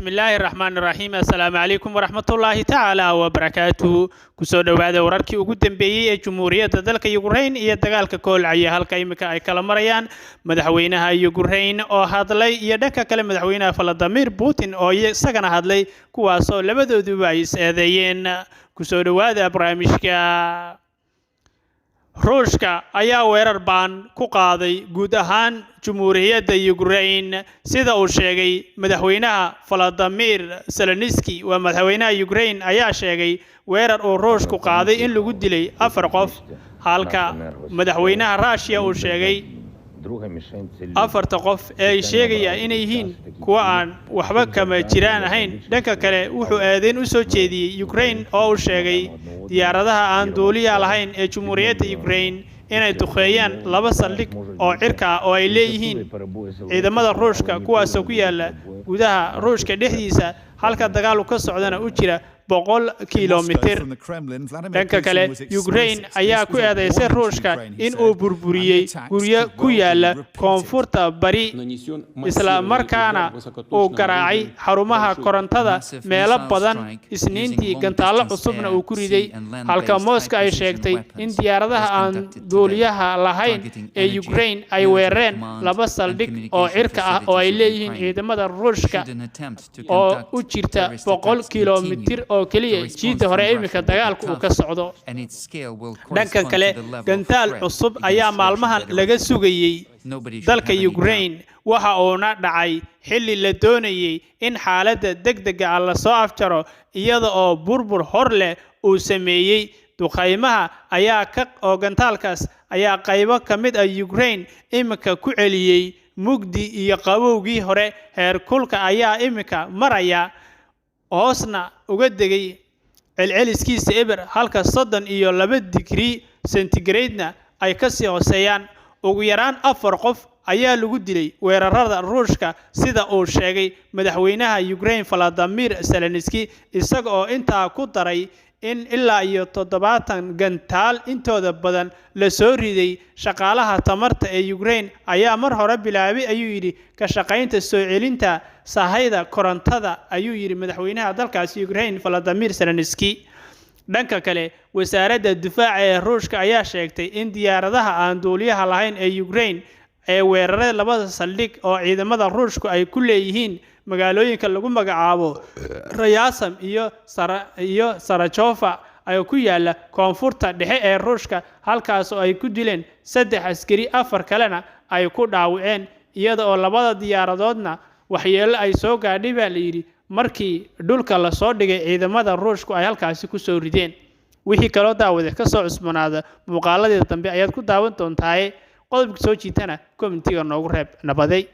Bismillaahi raxmaan raxiim. Assalaamu calaykum waraxmatullaahi tacaala wabarakaatuhu. Kusoo dhowaada wararkii ugu dambeeyey ee Jumhuuriyadda dalka Yukrain iyo dagaalka koolcaya, halka imika ay kala marayaan, madaxweynaha Yukrain oo hadlay iyo dhanka kale madaxweynaha Valadimir Putin oo isagana hadlay, kuwaasoo labadooduba ay is eedeeyeen. Kusoo dhowaada barnaamijka. Ruushka ayaa weerar baan ku qaaday guud ahaan Jumhuuriyadda Yukrain, sida uu sheegay madaxweynaha Valadimir Zelenski. Waa madaxweynaha Yukrain ayaa sheegay weerar uu Ruushku qaaday in lagu dilay afar qof, halka madaxweynaha Ruushiya uu sheegay afarta qof ee ay sheegayaan inay yihiin kuwa aan waxba kama jiraan ahayn. Dhanka kale, wuxuu eedeyn u soo jeediyey Ukraine oo uu sheegay diyaaradaha aan duuliya lahayn ee Jumhuuriyadda Ukraine inay duqeeyaan laba saldhig oo cirka ah oo ay leeyihiin ciidamada Ruushka, kuwaasoo ku yaala gudaha Ruushka dhexdiisa, halka dagaalu ka socdana u jira 100 kilomitir. Dhanka kale, Ukraine ayaa ku eedeysay Ruushka in uu burburiyey guryo ku yaala koonfurta bari, isla markaana uu garaacay xarumaha korontada meelo badan Isniintii, gantaallo cusubna uu ku riday, halka Moscow ay sheegtay in diyaaradaha aan duuliyaha lahayn ee Ukraine ay weerareen laba saldhig oo cirka ah oo ay leeyihiin ciidamada Ruushka oo u jirta 100 kilomitir oo keliya jiidda hore iminka dagaalku uu ka socdo. Dhanka kale, gantaal cusub ayaa maalmahan laga sugayey dalka Ukraine, waxa uuna dhacay xilli la doonayey in xaaladda degdega ah lasoo afjaro, iyada oo burbur hor leh uu sameeyey duqaymaha ayaa ka oo gantaalkaas ayaa qaybo ka mid ah Ukraine iminka ku celiyey mugdi iyo qabowgii hore. Heerkulka ayaa iminka maraya hoosna uga degay celceliskiisa eber, halka 32 digrii centigrade-na ay kasii hooseeyaan. Ugu yaraan afar qof ayaa lagu dilay weerarada Ruushka, sida uu sheegay madaxweynaha Ukraine Valadimir Zelenski, isaga oo intaa ku daray in ilaa iyo 70 gantaal intooda badan la soo riday. Shaqaalaha tamarta ee Ukraine ayaa mar hore bilaabay, ayuu yidhi, ka shaqaynta soo celinta sahayda korontada, ayuu yidhi madaxweynaha dalkaasi Ukraine Valadimir Zelenski. Dhanka kale, wasaaradda difaaca ee Ruushka ayaa sheegtay in diyaaradaha aan duuliyaha lahayn ee Ukraine ee weeraray labada saldhig oo ciidamada Ruushku ay ku leeyihiin magaalooyinka lagu magacaabo Ryazan iyo Saratov ay ku yaala koonfurta dhexe ee Ruushka, halkaas oo ay ku dileen saddex askari, afar kalena ay ku dhaawaceen, iyada oo labada diyaaradoodna waxyeello ay soo gaadhay, baa la yidhi, markii dhulka lasoo dhigay ciidamada Ruushku ay halkaasi kusoo rideen. Wixii kaloo, daawade, kasoo cusboonaada muuqaaladeeda dambe ayaad ku daawan doontaaye. Qodobka soo jiitana commentiga noogu reeb. Nabaday.